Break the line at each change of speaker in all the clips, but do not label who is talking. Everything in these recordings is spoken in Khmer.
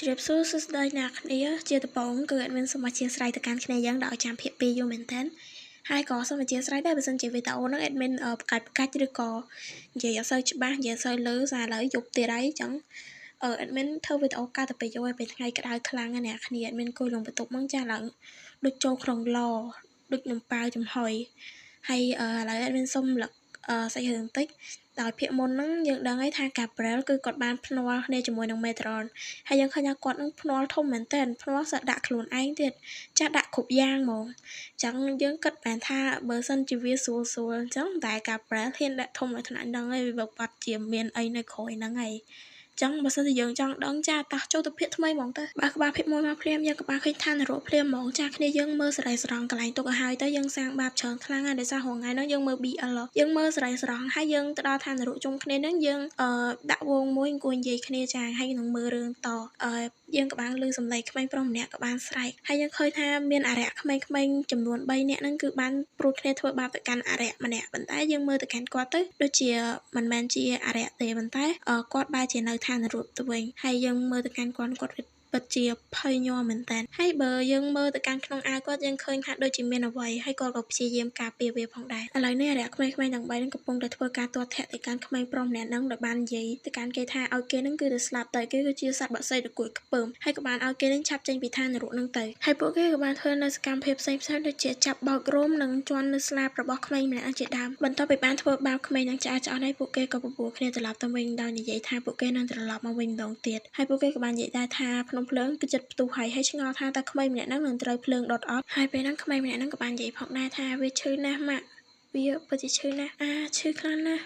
ជម្រាបសួរសួស្តីអ្នកគ្នាជាដំបូងគឺ admin សូមអធ្យាស្រ័យទៅកាន់គ្នាយើងដែលឲ្យចាំភាគ2យូរមែនតើហើយក៏សូមអធ្យាស្រ័យដែរបើសិនជាវីដេអូហ្នឹង admin ផ្កាច់ផ្កាច់ឬក៏និយាយអត់សូវច្បាស់និយាយអត់សូវលឺសារឥឡូវយប់ទៀតហើយអញ្ចឹង admin ធ្វើវីដេអូកាត់ទៅពេលយប់ហើយពេលថ្ងៃក្តៅខ្លាំងណាស់អ្នកគ្នា admin អង្គុយលងបន្ទប់ហ្នឹងចាឡើងដូចចូលក្នុងឡដូចនំប៉ាវចំហុយហើយឥឡូវ admin សូមលឹកសាច់រឿងបន្តិចដោយភាគមុនហ្នឹងយើងដឹងហើយថា Gabriel គឺគាត់បានភ្នាល់គ្នាជាមួយនឹង Metron ហើយយើងឃើញថាគាត់នឹងភ្នាល់ធំមែនទែនភ្នាល់សដាក់ខ្លួនឯងទៀតចាស់ដាក់គ្រប់យ៉ាងហ្មងអញ្ចឹងយើងគិតបានថាបើសិនជាវាស្រួលស្រួលអញ្ចឹងតែ Gabriel ហ៊ានដាក់ធំឲ្យថ្នាក់ហ្នឹងហើយវាបាត់ជាមានអីនៅក្រោយហ្នឹងហើយចឹងបើសិនជាយើងចង់ដឹងចាតោះចូលទៅភាគថ្មីហ្មងទៅបើក្បាលភាគ1មកភ្លាមយើងក៏បានឃើញឋាននរកភ្លាមហ្មងចាគ្នាយើងមើលសរីស្រង់កន្លែងទុកឲ្យហើយទៅយើងសាងបាបច្រើនខ្លាំងហើយដោយសាររងថ្ងៃហ្នឹងយើងមើល BL យើងមើលសរីស្រង់ហើយយើងទៅដល់ឋាននរកជុំគ្នាហ្នឹងយើងអឺដាក់វងមួយអង្គុយនិយាយគ្នាចាហើយនឹងមើលរឿងតអឺយើងក៏បានឮសំឡេងក្មេងប្រុសម្នាក់ក៏បានស្រែកហើយយើងឃើញថាមានអរិយក្មេងៗចំនួន3នាក់ហ្នឹងគឺបានព្រួតគ្នាធ្វើបាបទៅកាន់អរិយម្នាក់ប៉ុន្តែយើងមើលទៅកាន់គាត់ទៅដូចជាមិនមែនជាអរិយទេប៉ុន្តែគាត់បែរជានៅឋាននរកទៅវិញហើយយើងមើលទៅកាន់គាត់គាត់ពិតជាភ័យញ័រមែនតើហើយបើយើងមើលទៅកាន់ក្នុងអាវគាត់យើងឃើញថាដូចជាមានអ្វីហើយគាត់ក៏ព្យាយាមការពារវាផងដែរឥឡូវនេះអរិយក្មេងៗទាំង3នឹងកំពុងតែធ្វើការទាត់ធាក់ទៅកាន់ក្មេងប្រុសម្នាក់នឹងដោយបាននិយាយទៅកាន់គេថាឲ្យគេនឹងគឺទៅស្លាប់ទៅគេគឺជាសត្វបក្សីដ៏គួរខ្ពើមហើយក៏បានឲ្យគេនឹងឆាប់ចេញពីឋាននរកនឹងទៅហើយពួកគេក៏បានធ្វើនៅសកម្មភាពផ្សេងៗដូចជាចាប់បោករោមនិងជន់នៅស្លាបរបស់ក្មេងម្នាក់ជាដើមបន្ទាប់ពីបានធ្វើបាបក្មេងនឹងឆ្អែតឆ្អន់ហើយពួកគេក៏បបួលគ្នាត្រឡប់ទៅវិញដោយនិយាយថាពួកគេនឹងត្រឡប់មកវិញម្ដងទៀតហើយពួកគេក៏បាននិយាយដែរថាភ្នំភ្លើងគឺចិត្តផ្ទុះហើយហើយឆ្ងល់ថាតើក្មេងម្នាក់ហ្នឹងនឹងត្រូវភ្លើងដុតអត់ហើយពេលហ្នឹងក្មេងម្នាក់ហ្នឹងក៏បាននិយាយផងដែរថាវាឈឺណាស់ម៉ាក់វាពិតជាឈឺណាស់អាឈឺខ្លាំងណាស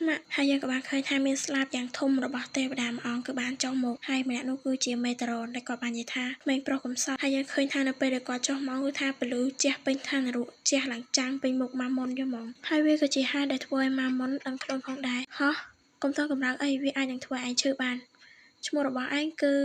់ម៉ាក់ហើយយើងក៏បានឃើញថាមានស្លាបយ៉ាងធំរបស់ទេវតាមួយអង្គគឺបានចុះមកហើយម្នាក់នោះគឺជាមេតារ៉នដែលគាត់បាននិយាយថាក្មេងប្រុសកំសត់ហើយយើងឃើញថានៅពេលដែលគាត់ចុះមកគឺថាពលឺជះពេញឋាននរកជះឡើងចាំងពេញមុខម៉ាមុនយកហ្មងហើយវាក៏ជាហេតុដែលធ្វើឲ្យម៉ាមុនដឹងខ្លួនផងដែរហោះកុំតកម្រើកអីវាអាចនឹងធ្វើឯងឈឺបានឈ្មោះរបស់ឯងគ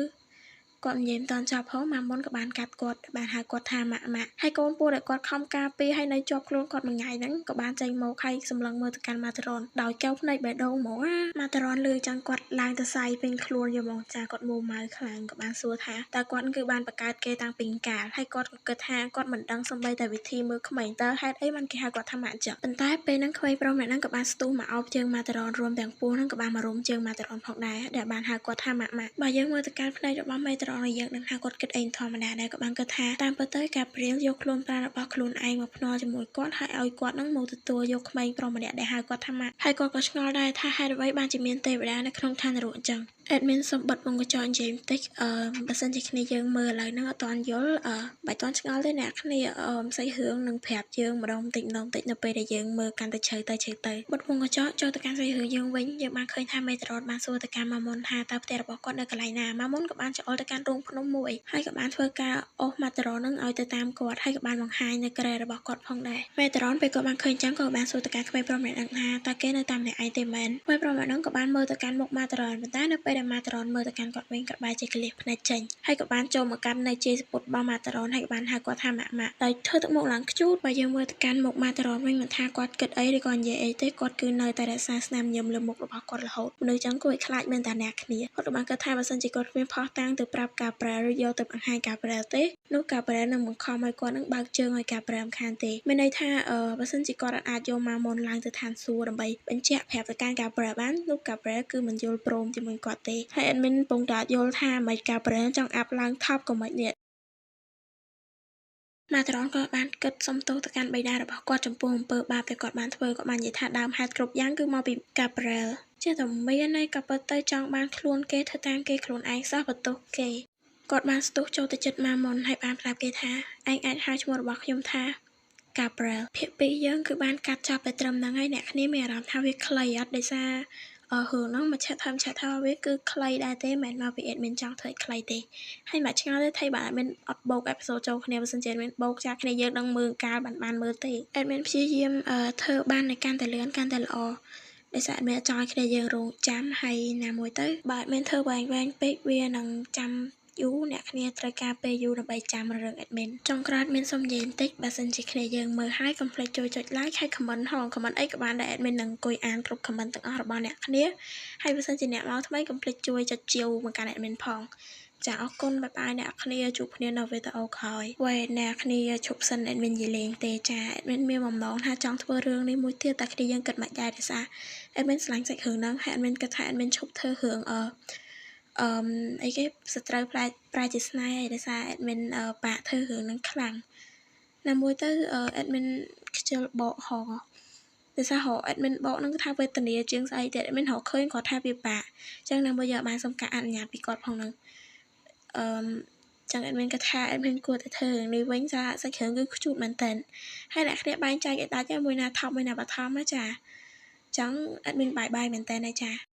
ឺគាត់និយាយមិនតាន់ចប់ផងម៉ាមុនក៏បានកាត់គាត់បានហៅគាត់ថាម៉ាក់ម៉ាក់ហើយកូនពស់ដែលគាត់ខំការពារហើយនៅជាប់ខ្លួនគាត់មួយថ្ងៃហ្នឹងក៏បានចេញមកហើយសម្លឹងមើលទៅកាន់ម៉ាតារ៉នដោយកែវភ្នែកបេះដូងហ្មងណាម៉ាតារ៉នលឺចឹងគាត់ឡើងទៅសៃពេញខ្លួនយកហ្មងចាគាត់មួម៉ៅខ្លាំងក៏បានសួរថាតើគាត់គឺបានបង្កើតគេតាំងពីកាលហើយគាត់ក៏គិតថាគាត់មិនដឹងសំបីតែវិធីមើលក្មេងតើហេតុអីបានគេហៅគាត់ថាម៉ាក់ចឹងប៉ុន្តែពេលហ្នឹងក្មេងប្រុសម្នាក់ហ្នឹងក៏បានស្ទុះមកអោបជើងម៉ាតារ៉នរួមទាំងពោះហ្នឹងក៏បានមករុំជើងម៉ាតារ៉នផងដែរដែលបានហៅគាត់ថាម៉ាក់ម៉ាក់បើយើងមើលទៅកាន់ភ្នែករបស់មេតារ៉នយើងនឹងថាគាត់គិតអីធម្មតាដែរក៏បានគិតថាតាមពិតទៅកាព្រៀលយកខ្លួនប្រាណរបស់ខ្លួនឯងមកភ្នាល់ជាមួយគាត់ហើយឲ្យគាត់នឹងមកទទួលយកក្មេងប្រុសម្នាក់ដែលហៅគាត់ថាម៉ាក់ហើយគាត់ក៏ឆ្ងល់ដែរថាហេតុអ្វីបានជាមានទេវតានៅក្នុងឋាននរកអញ្ចឹង admin សូមបិទវងកញ្ចក់និយាយបន្តិចបើសិនជាគ្នាយើងមើលឥឡូវហ្នឹងអត់ទាន់យល់បើទាន់ឆ្ងល់ទេអ្នកគ្នាសាច់រឿងនឹងប្រាប់យើងម្ដងបន្តិចម្ដងបន្តិចនៅពេលដែលយើងមើលកាន់តែជ្រៅទៅជ្រៅទៅបិទវងកញ្ចក់ចូលទៅកាន់សាច់រឿងយើងវិញយើងបានឃើញថាមេតារ៉តបានសួរទៅកាន់ម៉ាមុនថាតើផ្ទះរបស់គាត់នៅកន្លែងណាម៉ាមុនក៏បានច្អល់ទៅកាន់រូងភ្នំមួយហើយក៏បានធ្វើការអូសម៉ាតារ៉ននឹងឲ្យទៅតាមគាត់ហើយក៏បានបង្ហាញនៅក្រែរបស់គាត់ផងដែរមេតារ៉នពេលគាត់បានឃើញចឹងក៏បានសួរទៅកាន់ក្មេងប្រុសម្នាក់ហ្នឹងថាតើគេនៅតាមអ្នកឯងទេមែនក្មេងប្រុសម្នាក់ហ្នឹងក៏បានមើលទៅកាន់មុខម៉ាតារ៉នប៉ុន្តែនៅពេលដែលម៉ាតារ៉នមើលទៅកាន់គាត់វិញគាត់បែរជាកលៀសភ្នែកចេញហើយក៏បានចូលមកកាន់នៅជ័យសពុតរបស់ម៉ាតារ៉នហើយក៏បានហៅគាត់ថាម៉ាក់ម៉ាក់ដោយធ្វើទឹកមុខឡើងខ្ជូតបើយើងមើលទៅកាន់មុខម៉ាតារ៉នវិញមិនថាគាត់គិតអីឬក៏និយាយអីទេគាត់គឺនៅតែរក្សាស្នាមញញឹមលើមុខរបស់គាត់រហូតមនុស្សចឹងគួរឲ្យខ្លាចមែនតាអ្នកគ្នាគាត់ក៏បានគិតថាបើសិនជាគាត់គ្មានផុសតាំងទៅប្រាប់កាប្រែឬយកទៅបង្ហាញកាប្រែទេនោះកាប្រែនឹងបង្ខំឲ្យគាត់នឹងបើកជើងឲ្យកាប្រែមិនខានទេមានន័យថាបើសិនជាគាត់អាចយកម៉ាមុនឡើងទៅឋានសួគ៌ដើម្បីបញ្ជាក់ប្រាប់ទៅកាន់កាប្រែបាននោះកាប្រែគឺមិនយល់ព្រមជាមួយគាត់ទេហើយ admin ពងតាយល់ថាមិនកាប្រែចង់អាប់ឡើងថប់ក៏មិននេះម៉ាតារ៉នក៏បានគិតសុំទោសទៅកាន់បិតារបស់គាត់ចំពោះអំពើបាបដែលគាត់បានធ្វើគាត់បាននិយាយថាដើមហេតុគ្រប់យ៉ាងគឺមកពីកាប្រែលជាតែមានហើយក៏ពិតទៅចង់បានខ្លួនគេធ្វើតាមគេខ្លួនឯងសោះបន្ទោសគេគាត់បានស្ទុះចូលទៅចិត្តម៉ាមុនហើយបានប្រាប់គេថាឯងអាចហៅឈ្មោះរបស់ខ្ញុំថាកាប្រែលភាគ2យើងគឺបានកាត់ចប់តែត្រឹមហ្នឹងហើយអ្នកគ្នាមានអារម្មណ៍ថាវាខ្លីអត់ដោយសាររឿងហ្នឹងមួយឆាត់ថាវាគឺខ្លីដែរទេមិនមែនមកពី admin ចង់ធ្វើឲ្យខ្លីទេហើយមកឆ្ងល់ទេថៃបាទ admin អត់បូក episode ចូលគ្នាបើសិនជា admin បូកចាគ្នាយើងដឹងមើលកាលបានមើលទេ admin ព្យាយាមធ្វើបាននៅកាន់តែលឿនកាន់តែល្អដោយសារ admin ចង់ឲ្យគ្នាយើងរងចាំហើយណាមួយទៅបើ admin ធ្វើវែងៗពេកវានឹងចាំយូរអ្នកគ្នាត្រូវការពេលយូរដើម្បីចាំរឿង admin ចុងក្រោយ admin សូមនិយាយបន្តិចបើសិនជាគ្នាយើងមើលហើយកុំភ្លេចជួយចុច like ហើយ comment ហង comment អីក៏បានដែរ admin នឹងអង្គុយអានគ្រប់ comment ទាំងអស់របស់អ្នកគ្នាហើយបើសិនជាអ្នកមកថ្មីកុំភ្លេចជួយចុចជាវមកកាន់ admin ផង ចាអរគុណ bye bye អ្នកគ្នាជួបគ្នានៅវីដេអូក្រោយវ៉េអ្នកគ្នាឈប់សិន admin និយាយលេងទេចា admin មានបំណងថាចង់ធ្វើរឿងនេះមួយទៀតតែគ្នាយើងគិតមិនដែរដោយសារ admin ស្រឡាញ់សាច់រឿងហ្នឹងហើយ admin គិតថា admin ឈប់ធ្វើរឿងអឺអីគេសត្រូវផ្លែប្រែជាស្នេហ៍ហើយដោយសារ admin បាក់ធ្វើរឿងហ្នឹងខ្លាំងណាមួយទៅ admin ខ្ជិលបកហងដោយសាររក admin បកហ្នឹងគឺថាវេទនាជាងស្អីទៀត admin រកឃើញគាត់ថាវាបាក់អញ្ចឹងណាមួយយើងបានសុំការអនុញ្ញាតពីគាត់ផងហ្នឹងអឺចឹង admin គាត់ថា admin គួរតែធ្វើរឿងនេះវិញសាសាច់រឿងគឺខ្ជូតមែនតើហើយអ្នកគ្នាបែងចែកឲ្យដាច់មួយណាថប់មួយណាបឋមណាចាចឹង admin bye bye មែនតើណាចា។